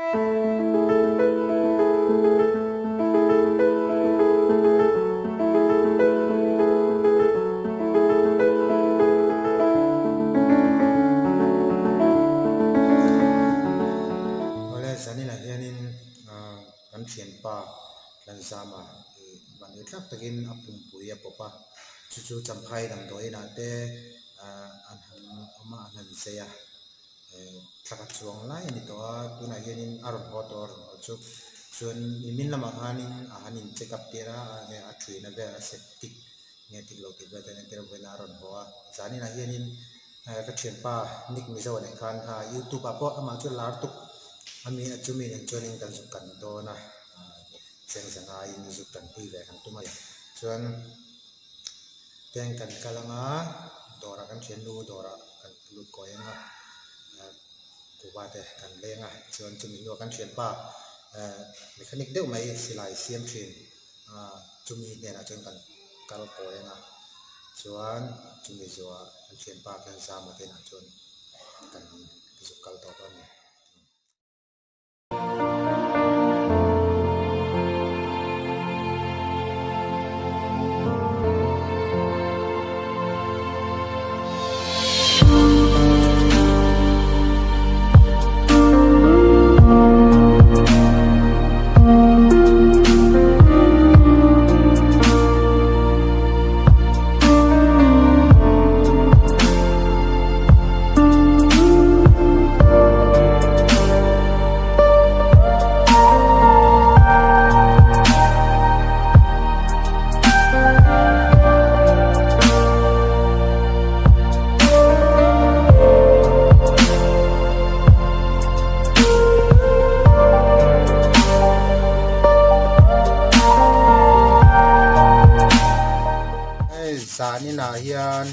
Awle zaninah hianin kan thianpa Tlanzama ih mahni thlak takin a pumpui a pawp a, chu chu Champhai damdawiinah te an han awm a an han zai a. Thla khat chuang lai a ni tawh a tunah hianin a rawn haw tawh a rawn haw chu chuan nimin lamah khanin a han in check up tir a enge a thuina vel a septic nge tik lo tih vel te an entir avangin a rawn haw a zaninah hianin ka thianpa Nick Mizo a neih khan kha youtube ah pawh amah chu lar tuk ami a chumi nen chuanin kan zuk kan dawn a chengzangaiin zuk tanpui ve kan tum a ni chuan. Bank kan kal anga dawrah kan thian nu dawrah kan lut kawi anga kuhva te kan leng a chuan chumi hnuah kan thianpa eh mechanic deuh mai silai siam thin ah chumi hnenah chuan kan kal kawi anga chuan chumi zawhah kan thianpa khian zama te inah chuan kan zuk kal tawh dawn a ni. Hei zan inah hian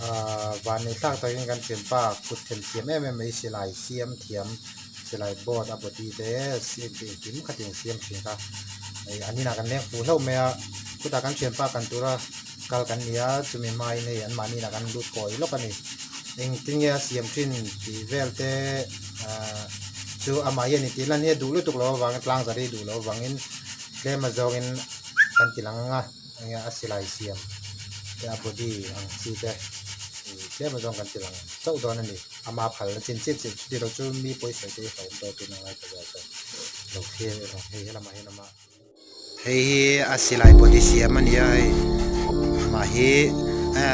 ahh van nei tlak takin kan thianpa kut themthiam em em mai silai siam thiam silai board a body te engkim khatin siam thin kha hei an inah kan leng fuh hlauh mai a chutah kan thianpa kan tura kal kan ni a chumi hmain hei anmahni inah kan lut kawi lawk a ni engtin nge a siam thin tih vel te ahh chu amah hian intih lan hi a duh lutuk loh avangin tlang zar hi a duh loh avangin tlem a zawngin kan ti lang ang a. Enge a silai siam te a body ang chi te ih tlem azawng kan ti lang chauh dawn a ni ama phalna chin chiah chiah chuti lo chu mi pawisa te hi hlauhawm tawh tun a ngai ta vel chuan lo thlir erawh hei helamah hian awm a. Hei hi a silai body siam a ni a hei amah hi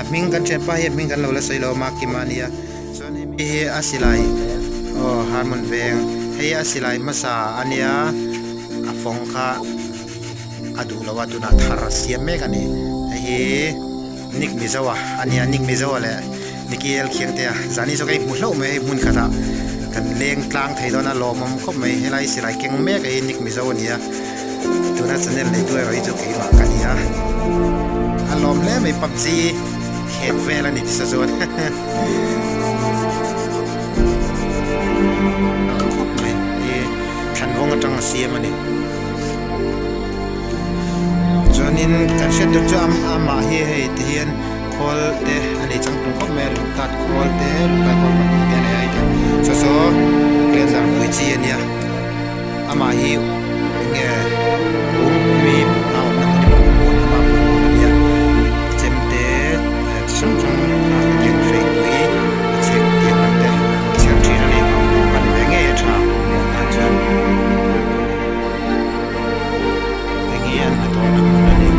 hming kan thianpa hi hming kan lo la sawi lo a Makima a ni a chuan hemi hi a silai aw Harmon veng hei a silai hmasa a nia a fawng kha. A duh lo a tunah thar a siam mek a ni hei hi Nick Mizo a a nia Nick Mizo a leh Nicky El Khiang te a zani zawk a hmu hlauh mai hei hmun khatah kan leng tlang thei dawn a lawmawm khawp mai helai silai keng mek a hi Nick Mizo a ni a tuna channel neitu erawh hi chu keimah ka ni a a lawm hle mai pubg khek vel a ni tisa chuan khawp mai thlanvawng atang a siam a ni. Chuanin kan hriat tur chu amah hi hei ti hian khawl te a nei changtlung khawp mai a lungtat khawl te lungtat khawl pahnih te a nei a hei te saw saw blender pui chi a nia amah hi eng nge pum mi a awmna hmun hi pum hmun amah pum hmun a nia chem te chi hrang hrang a hetiang hreipui a chhek tiang ang te a chher thin a ni hman ve ngei a tha hmuh tan chuan. Heng hi an hnathawhna hmun a ni.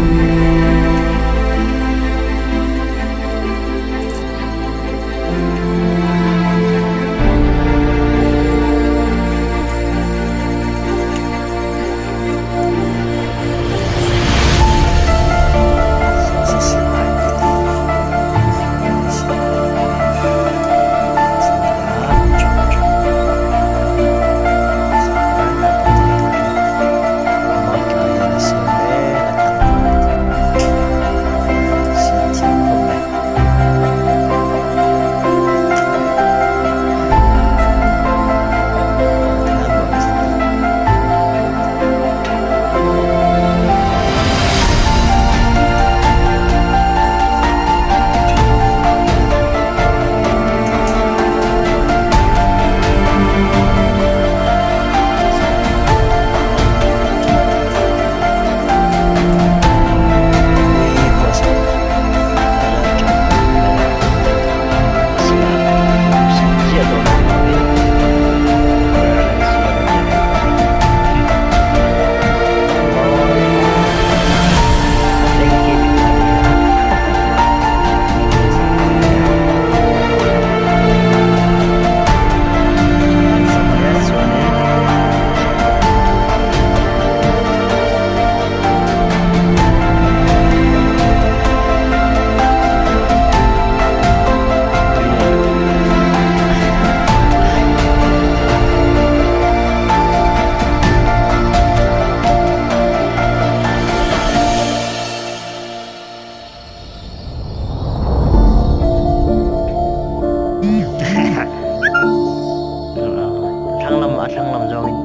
thlang lam a thlang lam zawngin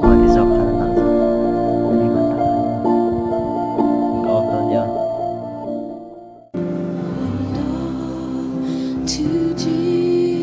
aw ti zawk khan a nalh zawk hei kan tah khan ka off dawn nia. To Jesus.